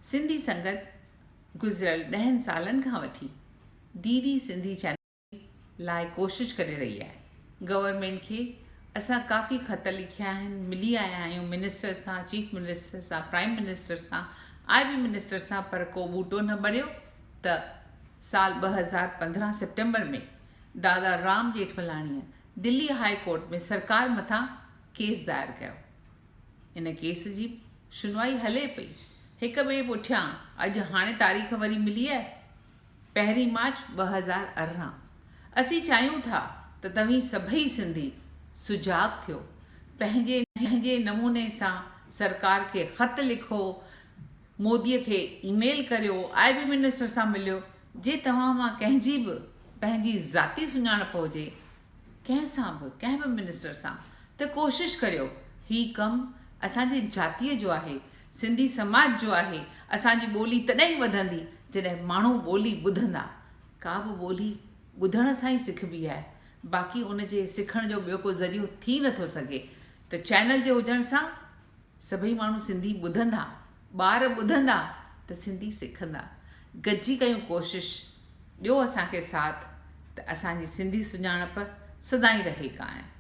سنڌي سنگت گذريل ڏهن سالن کان وٺي ڊي ڊي سنڌي چينل لاء ڪوشش ڪري رهي آهي. گورنمينٽ کي اسان ڪافي خط لکيا آهن، ملي آيا آهيون منسٽر سان، چيف منسٽر سان، پرائيم منسٽر سان، آء بي منسٽر سان پر ڪو ٻوٽو نه ٻريو ته سال 2015 سيپٽمبر ۾ دادا رام ڄيٺملاڻيء دلي هاء ڪورٽ ۾ سرڪار مٿان ڪيس دائر ڪيو. ان ڪيس جي شنوائي هلي پئي. هڪ ٻئي پٺيان اڄ هاڻي تاريخ وري ملي آهي پهرين مارچ 2018. اسين چاهيون ٿا ته توهين سڀئي سنڌي سجاڳ ٿيو، پنهنجي پنهنجي نموني سان سرڪار کي خط لکو، موديء کي اي ميل ڪريو، آء بي منسٽر سان مليو، جي توهان مان ڪنهن جي به پنهنجي ذاتي سڃاڻپ هجي ڪنهن سان به ڪنهن به منسٽر سان ته ڪوشش ڪريو هي ڪم اسان جي جاتيء جو آهي سنڌي سماج جو آهي اسان جي ٻولي تڏهن ئي وڌندي جڏهن ماڻهو ٻولي ٻڌندا ڪا به ٻولي ٻڌڻ سان ئي سکبي آهي باقي ان جي سکڻ جو ٻيو ڪو ذريعو ٿي نٿو سگهي ته چينل جي هجڻ سان سڀئي ماڻهو سنڌي ٻڌندا، ٻار ٻڌندا ته سنڌي سکندا. گڏجي ڪيون ڪوشش، ڏيو اسان کي ساٿ ته اسان جي سنڌي سڃاڻپ سدائين رهي قائم.